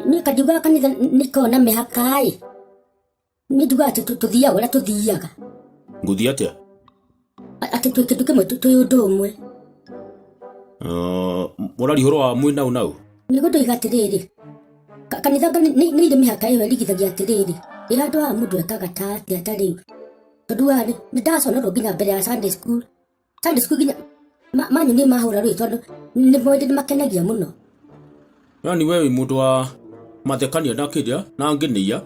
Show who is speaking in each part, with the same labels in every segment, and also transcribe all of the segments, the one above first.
Speaker 1: Niĩ kandiugaga kanitha nĩ ikoragwo na mĩhaka ĩ. Niĩ njugaga atĩ tũthiaga ũrĩa tũthiaga.
Speaker 2: Ngũthiĩ atĩa?
Speaker 1: Atĩ twĩ kĩndũ kĩmwe, twĩ ũndũ ũmwe.
Speaker 2: Ũraria ũhoro wa mwĩ nau nau?
Speaker 1: Nĩguo ndoiga atĩrĩrĩ, kanitha anga nĩ irĩ mĩhaka ĩyo ĩrigithagia atĩrĩrĩ, ĩ handũ haha mũndũ ekaga ta atĩa ta rĩu. Tondũ haha nĩ ndaconorwo nginya mbere ya Sunday school. Sunday school nginya manyonie mahũra rũĩ tondũ nĩ mwende nĩ makenagia mũno.
Speaker 2: Yani we wĩ mũndũ wa mathekania na kĩrĩa na ngenia.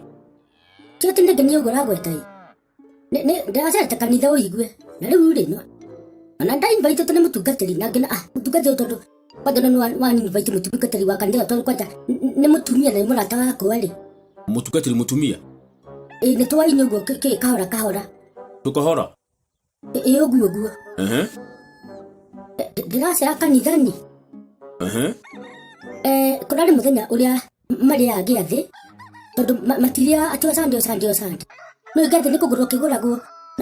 Speaker 1: Ti atĩ nĩ ngenia ũguo ũragweta ĩ. Ndĩracerete kanitha ũigue. Na rĩu rĩ, ona ndainvaitĩtwo nĩ mũtungatĩri na ngĩona ah mũtungatĩri tondũ kwanja nĩ waninvaiti mũtungatĩri wa kanitha tondũ kwanja nĩ mũtumia na nĩ mũrata wakwa rĩ.
Speaker 2: Mũtungatĩri mũtumia?
Speaker 1: Ĩ nĩ twaini ũguo kahora kahora.
Speaker 2: Tũkahora?
Speaker 1: Ĩ ũguo ũguo. Ndĩracera kanithani. Kũrarĩ mũthenya ũrĩa marĩaga gĩathĩ tondũ matirĩaga atĩ o Sunday o Sunday o Sunday. No gĩathĩ nĩ kũgũrwo kĩgũragwo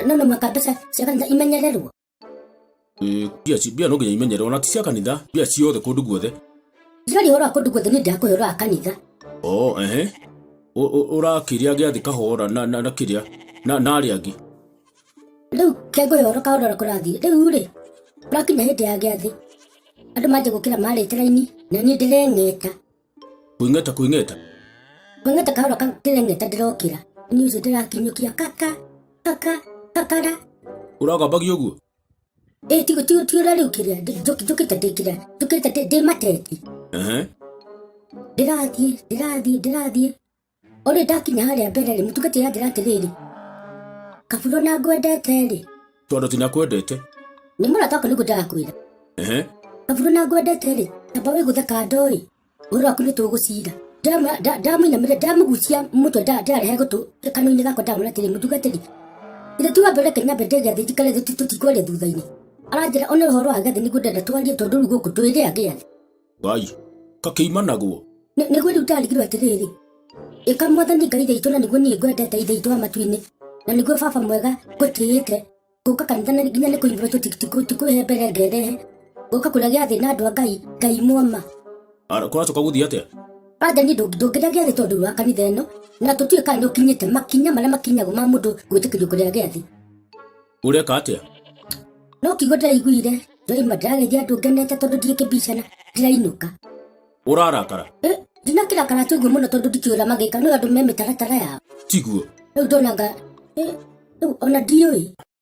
Speaker 1: no no mũhaka mbeca cia kanitha imenyererwo.
Speaker 2: Mbia no nginya imenyererwo na ti cia kanitha, mbia ciothe kũndũ guothe.
Speaker 1: Ndiraria ũhoro wa kũndũ guothe niĩ ndĩrakũhe ũhoro wa kanitha.
Speaker 2: Oh, ehe. Ũrakĩrĩa gĩathĩ kahora na na na kĩrĩa na na arĩa angĩ.
Speaker 1: Rĩu kengũhe ũhoro kahora ũrĩa kũrathiĩ. Rĩu rĩ, kũrakinya hĩndĩ ya gĩathĩ andũ manjia gũkĩra marĩte raini na niĩ ndĩreng'eta.
Speaker 2: Kwĩng'eta kwĩng'eta.
Speaker 1: Kwĩng'eta kahora ndĩreng'eta ndĩrokĩra. Niĩ ũcio ndĩrakinyũkia kaka kaka kakara.
Speaker 2: Ũragambagia ũguo?
Speaker 1: Ĩ ti ti ti ũrĩa rĩu kĩrĩa njũkĩte ndĩ kĩrĩa njũkĩte ndĩ mateti. Ndĩrathiĩ ndĩrathiĩ ndĩrathiĩ Ũrĩ ndakinya harĩa mbere rĩ, mũtungatĩri anjĩra atĩrĩrĩ, kaburo na ngwendete rĩ.
Speaker 2: Tondũ tinakwendete.
Speaker 1: Nĩ mũrata wakwa nĩguo ndĩrakwĩra. Kaburo na ngwendete rĩ, amba wĩgũthe kando ĩ, ũhoro waku nĩ tũgũcira. Ndamũinamĩrĩra, ndamũgucia mũtwe ndarehe gũtũ kanua-inĩ gakwa ndamwĩra atĩrĩ, mũtungatĩri, githĩ ti wambe ũreke nyambe ndĩe gĩathĩ njikare thĩ tũtikwaria thutha-inĩ. Aranjĩra ona ũhoro wa gĩathĩ nĩguo ndĩrenda twarie tondũ rĩu gũkũ twĩrĩa gĩathĩ.
Speaker 2: Ngai, kakĩimanagwo.
Speaker 1: Nĩguo rĩu ndarigirwo atĩrĩrĩ, ĩka mwathani Ngai ithe witũ na nĩguo niĩ ngwendete ithe witũ wa matu-inĩ, na nĩguo baba mwega ngũtĩĩte, ngũka kanitha na nginya nĩ kũinvite ti kwĩhe mbere ngerehe, ngũka kũrĩa gĩathĩ na andũ a Ngai, Ngai mwama.
Speaker 2: Kũracoka gũthiĩ atĩa?
Speaker 1: Anja niĩ ndũngĩrĩa gĩathĩ tondũ wa kanitha ĩno, na tũtiũĩ kana nĩ ũkinyĩte makinya marĩa makinyagwo ma mũndũ gwĩtĩkĩrio kũrĩa gĩathĩ.
Speaker 2: Ũreka atĩa?
Speaker 1: No kiugo ndĩraiguire, ndoima ndĩrageithia andũ ngenete tondũ ndirĩ kĩbicana, ndĩrainũka.
Speaker 2: Ũrarakara?
Speaker 1: Eh, ndinakĩrakara atĩ ũguo mũno tondũ ndikĩũĩ ũrĩa magĩka, no andũ me mĩtaratara yao.
Speaker 2: Tiguo.
Speaker 1: Rĩu ndonanga, eh, rĩu ona ndiũĩ.